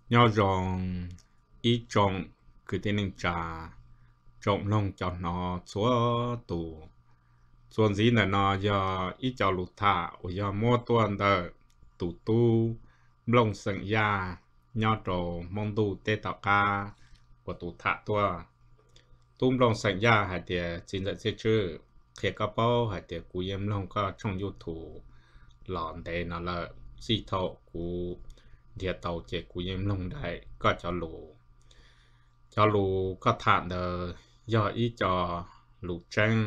Nyob zoo ib tsoom kwv tij neej tsa, tsoom mloog cov hnov txhua tus. Txuas ntxiv ntawm no yog ib co lus tham uas yog muab tuaj ntawm tus tub Nplooj xeem Yaj nyob rau Hmoob Ntuj teb tom qab uas tus tham tuaj. Tub Nplooj xeem Yaj hais tias, txiv ntxawm Txiaj Tswb, qhia koj paub hais tias kuv yeej mloog koj tshooj YouTube los ntev no lawm, txij thaum kuv nrhiav tau ces kuv yeej mloog daim koj cov lus. Cov lus koj tham ntawd yog ib co lus tseeb.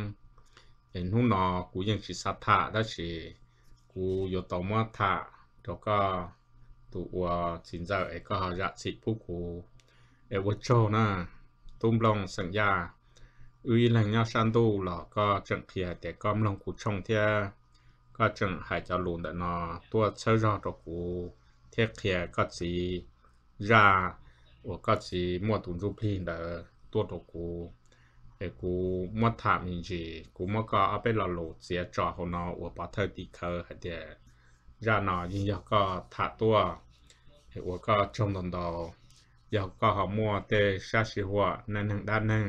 Hnub no kuv yeej tsis xav tham tab sis kuv yuav tau muab tham rau koj tus ua txiv ntxawm es koj ho zam txim pub kuv. Es ua tsaug na, tub Nplooj xeem Yaj. Wb ib leeg nyob sab ntuj los koj tseem qhia tias koj mloog kuv tshooj thiab koj tseem hais cov lus ntawm no tuaj txhawb zog rau kuv thiab qhia koj txiv zaj uas koj txiv muaj tus ntsuj plig ntawd tuaj rau kuv. Es kuv muab tham me ntsis, kuv muab koj ob peb lo lus txiav tso hauv no ua pov thawj tim khawv hais tias zaj no yeej yog koj tham tuaj. Es ua koj tsaug ntau ntau. Yog koj ho muaj tej sab sij huam neej neeg dab neeg,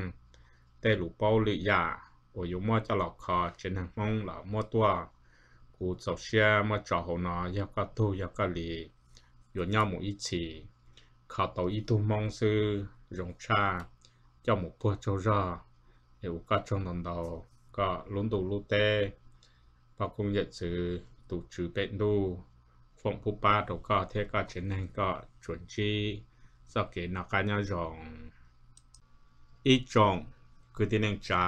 tej lus paub lwm yam uas yuav muab coj los kho tsev neeg Hmoob los muab tuaj, kuv txaus siab muab tso hauv no. Yog koj tug yog koj li, yuav nyob mus ib txhis, kho tau ib tug Hmoob xwb zoo tshaj coj mus puag tsaug zog. Es ua koj tsaug ntau ntau, koj lub ntuj lub teb, poj koob yawm txwv, tus Tswv pem ntuj foom pub pab rau koj thiab koj tsev neeg kom tsuas ntsib txoj kev noj qab nyob zoo. Ib tsoom kwv tij neej tsa,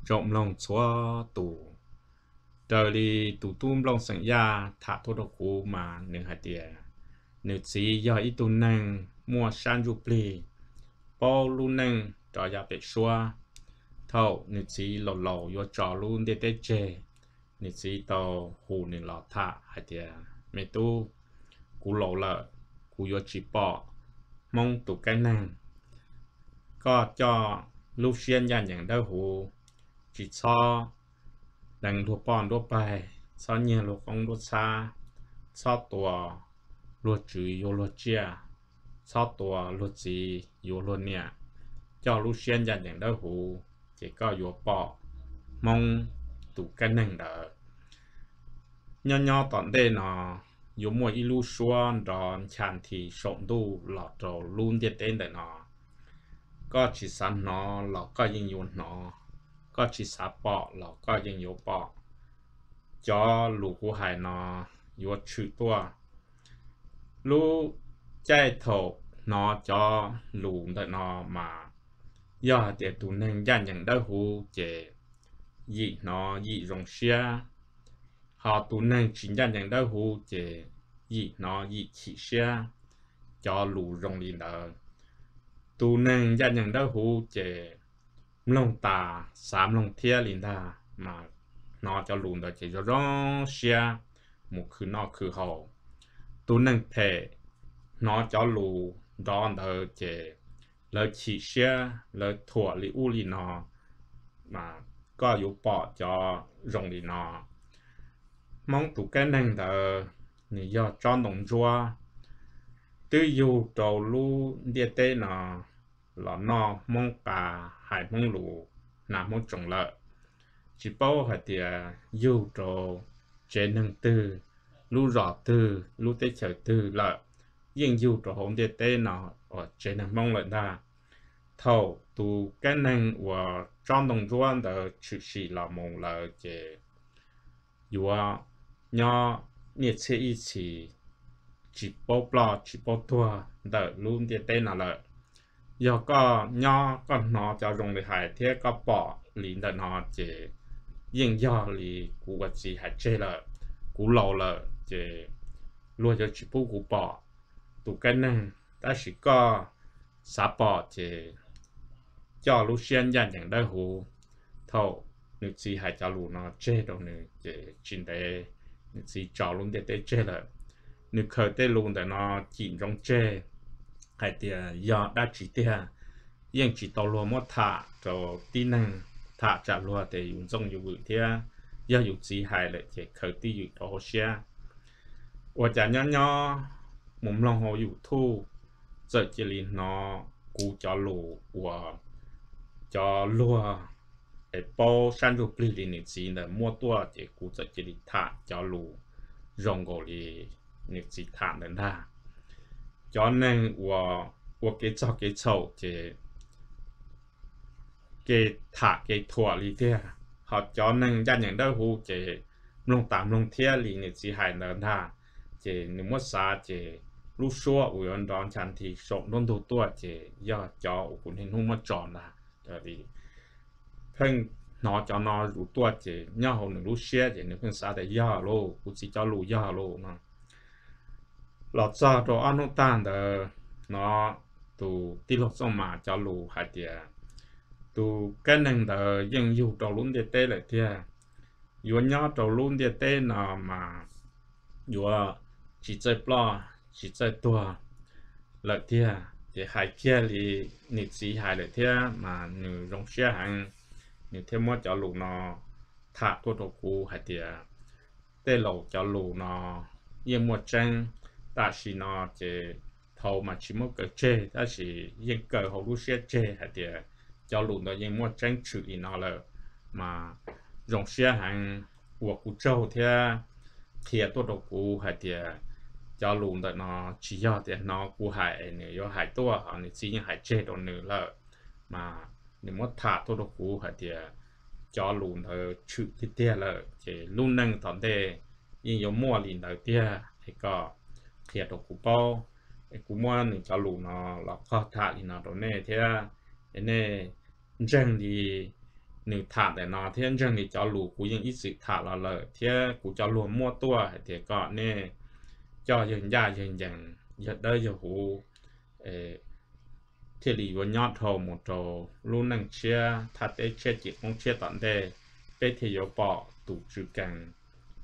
tsoom mloog txhua tus, raws li tus tub Nplooj xeem Yaj tham tuaj rau kuv mas nws hais tias nws txiv yog ib tug neeg muaj sab ntsuj plig, paub lub neej rov yav pem suab. Thaum nws txiv laus laus yuav tso lub ntiaj teb tseg, nws txiv tau hu nws los tham hais tias, me tub, kuv laus lawm, kuv yuav tsis pom Hmoob tus kaib neeg. Koj coj lub siab ncaj ncees dawb huv, tsis txhob deev luag poj nruab paig, txhob nyiag luag qoob nruab txhab, txhob tua luag tswv yuav luag tsiaj, txhob tua luag txiv yuav luag niam. Coj lub siab ncaj ncees dawb huv ces koj yuav pom Hmoob tus kaib neeg ntawd. Nyob nyob tom ntej no yuav muaj ib lub suab nrov ncha nthi saum ntuj los rau lub ntiaj teb ntawm no. Koj tsis xav hnov los koj yeej yuav hnov, koj tsis xav pom los koj yeej yuav pom. Cov lus kuv hais no yuav tshwm tuaj. Lub caij thaum hnov cov lus ntawm no mas yog hais tias tus neeg ncaj ncees dawb huv ces yim hnov yim zoo siab, ho tus neeg tsis ncaj ncees dawb huv ces yim hnov yim chim siab. Cov lus zoo li ntawd, tus neeg ncaj ncees dawb huv ces mloog tas xav mloog thiab li ntag, mas hnov cov lus ntawd ces zoo zoo siab mus khwv noj khwv haus. Tus neeg phem hnov cov lus nrov ntawd ces lawv chim siab, lawv thuam li ub li no, mas koj yuav pom cov zoo li no. Hmoob tus kaib neeg ntawd nws yog tsob ntoo ntsuab, twb yug rau lub ntiaj teb no los noj Hmoob qa, hais Hmoob lus, hnav Hmoob tsoos lawm. Tsis paub hais tias yug rau tsev neeg twg, lub zos twg, lub teb chaws twg lawm, yeej yug rau hauv ntiaj teb no uas tsev neeg Hmoob lawm ntag. Thaum tus kaib neeg uas tsob ntoo ntsuab ntawd tshwm sim los mus lawm ces yuav nyob niaj txhiab ib txhis, tsis paub ploj tsis paub tuag ntawm lub ntiaj teb no lawm. Yog koj nyob koj hnov cov zoo li hais thiab koj pom li ntawm no ces yeej yog li kuv ua txiv hais tseg lawm. Kuv laus lawm ces luag yuav tsis pub kuv pom tus kaib neeg, tab sis koj xav pom ces coj lub siab ncaj ncees dawb huv. Thaum nws txiv hais cov lus no tseg rau nws ces tsis ntev nws txiv tso lub ntiaj teb tseg lawm. Nws khaws tej lus ntawm no cim ntsoov tseg hais tias yog dab tsi tiag, yeej tsis tau luag muab tham rau tib neeg, tham tsam luag tias yus ntxooj yus vwm thiab. Yog yus txiv hais lawm ces khaws twj ywm rau hauv siab. Ua cas nyob nyob mus mloog hauv YouTube, txawm cia li hnov kuv cov lus uas cov luag es paub sab ntsuj plig li nws txiv ntawd muab tuaj, ces kuv txawm cia li tham cov lus zoo nkaus li nws txiv tham ntawd ntag. Cov neeg uas ua kev txog kev txhaum ces kev tham kev thuam li tiag, ho cov neeg ncaj ncees dawb huv ces mloog tas mloog thiab li nws txiv hais ntawd ntag. Ces nws muab xav ces lub suab uas yuav nrov ncha nthi saum nruab ntug tuaj ces yog cov uas kuv niaj hnub muab tso ntag. Pheej hnov cov no zus tuaj ces nyob hauv nws lub siab ces nws pheej xav tias yog lauj, kuv txiv cov lus yog lauj no. Los txog rau ob hnub tag ntawd no, tus tij laug Txooj Mas cov lus hais tias tus kab neeg ntawd yeej yug rau lub ntiaj teb lawm tiag, yuav nyob rau lub ntiaj teb no mas yuav tsis txawj ploj tsis txawj tuag lawm tiag. Ces hais kiag li nws txiv hais lawm thiab mas nws zoo siab heev, nws thiaj muab cov lus no tham tuaj rau kuv hais tias tej laus cov lus no yeej muaj tseeb. Tam sim no ces thaum mas tsis muab kaw tseg tab sis yeej kaw hauv lub siab tseg hais tias cov lus ntawd yeej muaj tseeb tshwm li no lawm, mas zoo siab heev uas kuv tsaug thiab qhia tuaj rau kuv hais tias cov lus ntawm no tsis yog tias hnov kuv hais nws yuav hais tuaj, ho nws txiv yeej hais tseg rau nws lawm, mas nws muab tham tuaj rau kuv hais tias cov lus ntawd tshwm tiag tiag lawm ces lub neej tom ntej yeej yuav muaj li ntawd tiag es kom qhia rau kuv paub. Es kuv muab nws cov lus no los qog tham li no rau nej thiab, es nej ntseeg li nws tham ntawm no thiab ntseeg li cov lus kuv yeej ib txwm tham los lawm thiab kuv cov luag muab tuaj hais tias kom nej coj yawg ncaj yawg ncees yawg dawb yawg huv thiaj li yuav nyob dhau mus rau lub neej tshiab thaj teb tshiab cim qoob tshiab tom ntej, peb thiaj yuav pom tus tswv kees.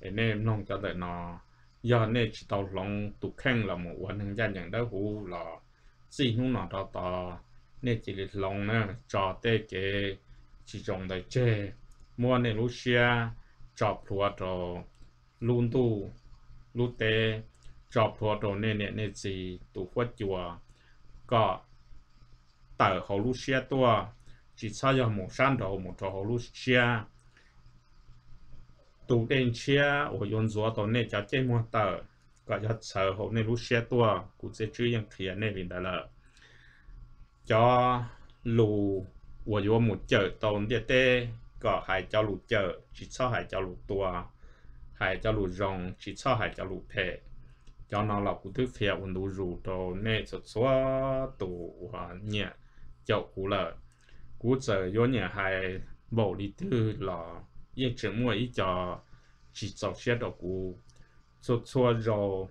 Es nej mloog cov ntawm no, yog nej tsis tau hloov tus kheej los mus ua neeg ncaj ncees dawb huv los txij hnub no rov tod nej cia li hloov na, tso tej kev tsis zoo ntawd tseg, muab nej lub siab tso plhuav rau lub ntuj lub teb, tso plhuav rau nej niam nej txiv tus huab cua, kom tawm hauv lub siab tuaj, tsis txhob yog mus sab nraud mus rau hauv lub siab. Tus dej ntshiab uas yuav ntxuav tau nej cov cev muag tawm kom yog txhawv hauv nej lub siab tuaj, kuv Txiaj Tswb yeej qhia nej li ntawd lawm. Cov lus uas yuav mus cawm tau ntiaj teb, kom hais cov lus cawm tsis txhob hais cov lus tua, hais cov lus zoo tsis txhob hais cov lus phem. Cov no los kuv twb qhia ua ntu zus rau nej txhua txhua tus uas nyiam caum kuv lawm. Kuv txawm yuav nyiam hais npaum li twg los yeej tseem muaj ib co tsis txaus siab rau kuv. Txhua txhua zaus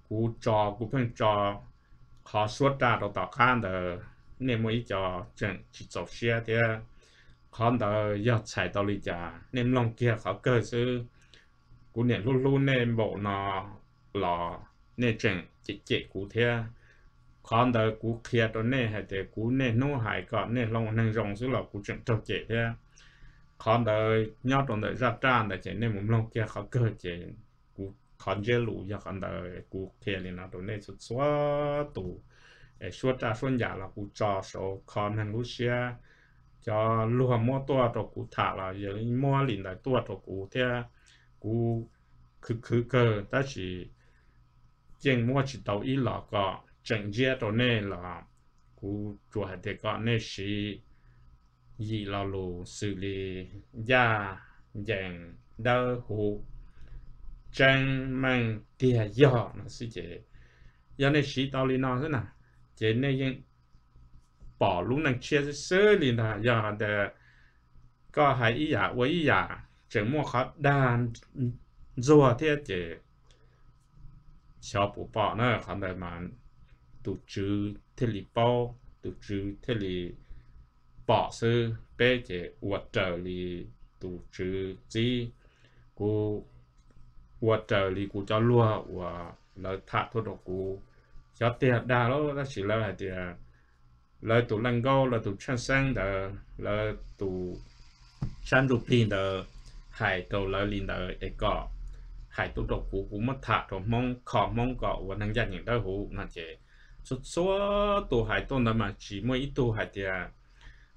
kuv tso, kuv pheej tso qhov suab raj rau tom qab ntawd, nej muaj ib co tseem tsis txaus siab thiab. Qhov ntawd yog txhais tau li cas nej mloog kiag qhov kawg xwb. Kuv niam hlub hlub nej npaum no los nej tseem cem cem kuv thiab. Qhov ntawd kuv qhia rau nej hais tias kuv niaj hnub hais kom nej hloov ua neeg zoo xwb los kuv tseem raug cem thiab. Qhov ntawd nyob rau ntawm zaj raj ntawd ces nej mus mloog kiag qhov kawg ces kuv qhov ntsiab lus yog qhov ntawd. Kuv qhia li no rau nej txhua txhua tus, suab raj suab ncas los kuv tso saum kho neeg lub siab. Cov luag muab tuaj rau kuv tham los yog muab li ntawd tuaj rau kuv thiab. Kuv khwv khwv kawg tab sis yeej muab tsis tau ib los kom tseem ntsiab rau nej los kuv tsuas hais tias kom nej siv yim lo lus xws li ncaj, ncees, dawb huv, tseeb, meej, tiag, yog no xwb ces yog nej siv tau li no xwb na ces nej yeej pom lub neej tshiab xwb xwb li ntag. Yog tias koj hais ib yam ua ib yam, tseem muaj qhov dag ntxuag thiab ces xyov puas pom na. Qhov ntawd mas tus Tswv thiaj li paub, tus Tswv thiaj li pom xwb. Peb ces ua raws li tus Tswv txib. Kuv ua raws li kuv cov luag uas lawv tham tuaj rau kuv. Xyov tiag dag lawm tab sis lawv hais tias lawv tus leej nkaub, lawv tus tsheej xeeb ntawd, lawv tus sab ntsuj plig ntawd hais rau lawv li ntawd es kom hais tuaj rau kuv, kuv muab tham rau Hmoob, kho Hmoob kom ua neeg ncaj ncees dawb huv no ces Txhua txhua tus hais tuaj ntawd mas tsis muaj ib tug hais tias,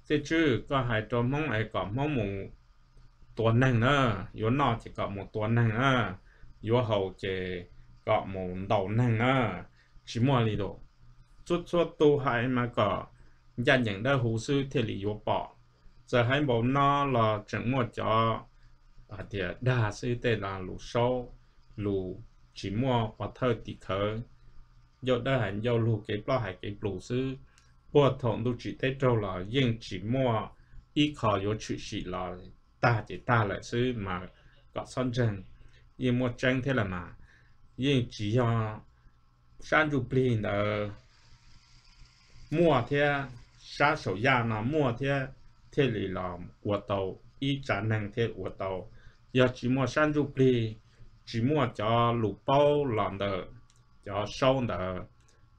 Txiaj Tswb, koj hais rau Hmoob es kom Hmoob mus tua neeg na, yuav noj ces kom mus tua neeg na, yuav haus ces kom mus ntaus neeg na. Tsis muaj li lus. Txhua txhua tus hais mas kom ncaj ncees dawb huv xwb thiaj li yuav pom. Txawm hais npaum no los tseem muaj cov hais tias dag xwb, tej no lus saub, lus tsis muaj pov thawj tim khawv, ncauj dawb hais ncauj lug, kev plaub hais kev plus xwb. Puag thaum ntuj tsim teb raug los yeej tsis muaj ib qho yuav tshwm sim los, tag ces tag lawm xwb mas kom txhob ntseeg. Yeej muaj tseeb thiab los mas, yeej tsis yog sab ntsuj plig ntawd muaj thiab, sab saum yaj no muaj thiab, thiaj li los ua tau ib tsav neeg thiaj ua tau. Yog tsis muaj sab ntsuj plig, tsis muaj cov lus paub los ntawm cov saub ntawd,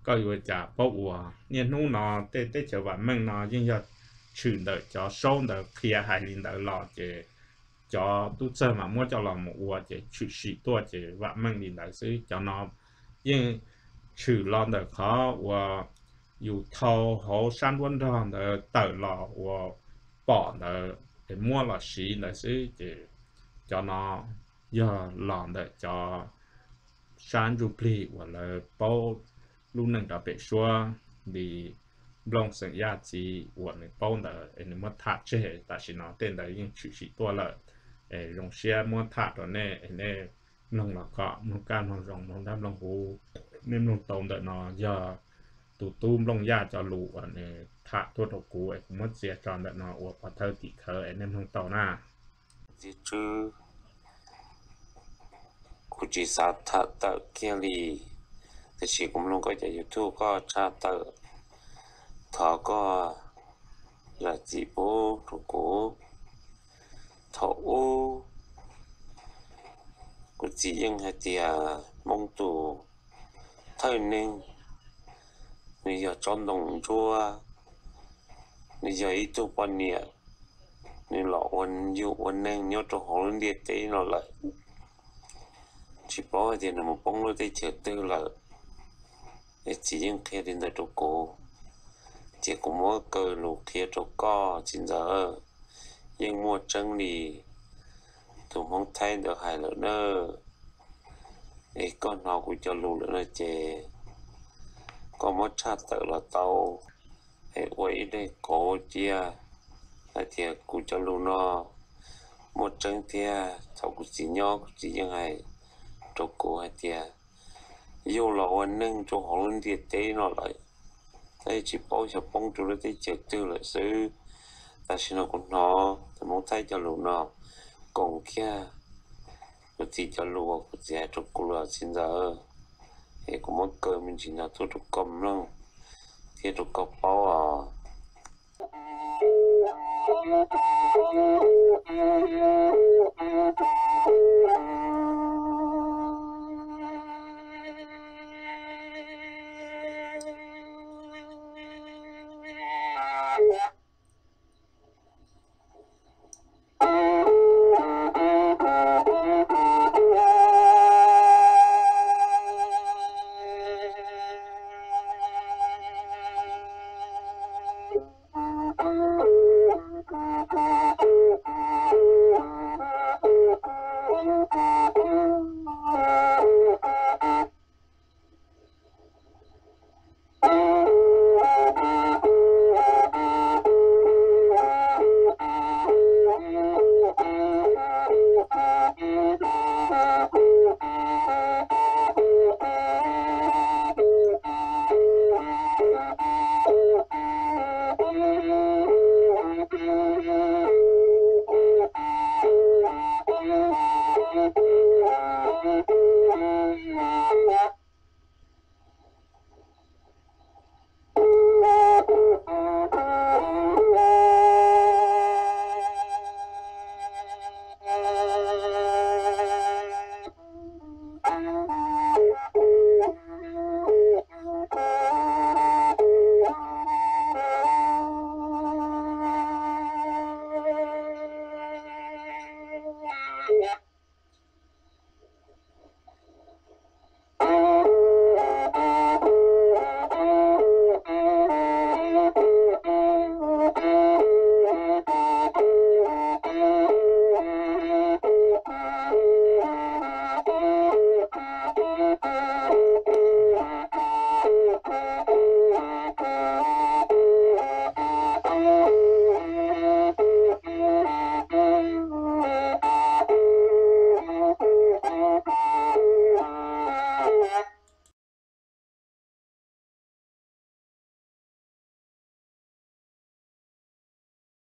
koj yuav cas paub ua? Niaj hnub no tej teb chaws vam meej no yeej yog tshwm ntawm cov saub ntawd qhia hais li ntawd los ces cov tub txawg mas muab coj los mus ua ces tshwm sim tuaj ces vam meej li ntawd xwb. Cov no yeej tshwm los ntawm qhov uas yus thau hauv sab nruab nrog ntawd tawm los uas pom ntawd es muab los siv ntawd xwb ces cov no yog los ntawm cov sab ntsuj plig uas lawv paub lub neej rov pem suab li Nplooj xeem Yaj txiv uas nws paub ntawd es nws muab tham tseg. Tam sim no tej ntawd yeej tshwm sim tuaj lawm es zoo siab muab tham rau nej es nej mloog los kom mloog kaj mloog zoo mloog dag mloog huv. Nej mloog tau ntawm no yog tus tub Nplooj Yaj cov lus uas nws tham tuaj rau kuv es kuv muab txiav tso ntawm no ua pov thawj tim khawv es nej mloog tau na. Txiaj Tswb, kuv tsis xav tham tawm kiag li, tiam sis kuv mloog koj cov YouTube koj tshaj tawm, thov koj zam txim pub rau kuv. Thaum ub kuv txiv yeej hais tias Hmoob tus thawj neeg, nws yog tsob ntoo ntsuab, nws yog ib tug poj niam, nws los ua yug ua neeg nyob rau hauv lub ntiaj teb no lawm, tsis paub hais tias nws mus poob lub teb chaws twg lawm. Es txiv yeej qhia li ntawd rau kuv, ces kuv muab kaw lus qhia rau koj txiv ntxawm, yeej muaj tseeb li tus Hmoob Thaib ntawd hais lawm na. Es koj hnov kuv cov lus lawm no ces koj muab tshaj tawm los tau, es ua ib daim kauv cia hais tias kuv cov lus no muaj tseeb thiab. Thaum kuv txiv nyob kuv txiv yeej hais rau kuv hais tias yug los ua neeg rau hauv lub ntiaj teb no lawm, tab sis tsis paub xyov poob rau lub teb chaws twg lawm xwb. Tam sim no kuv hnov tus Hmoob Thaib cov lus no koom kiag kuv txiv cov lus uas kuv txiv hais rau kuv los txiv ntxawm, es kuv muab kaw me ntsis no tuaj rau koj mloog thiab rau koj paub os.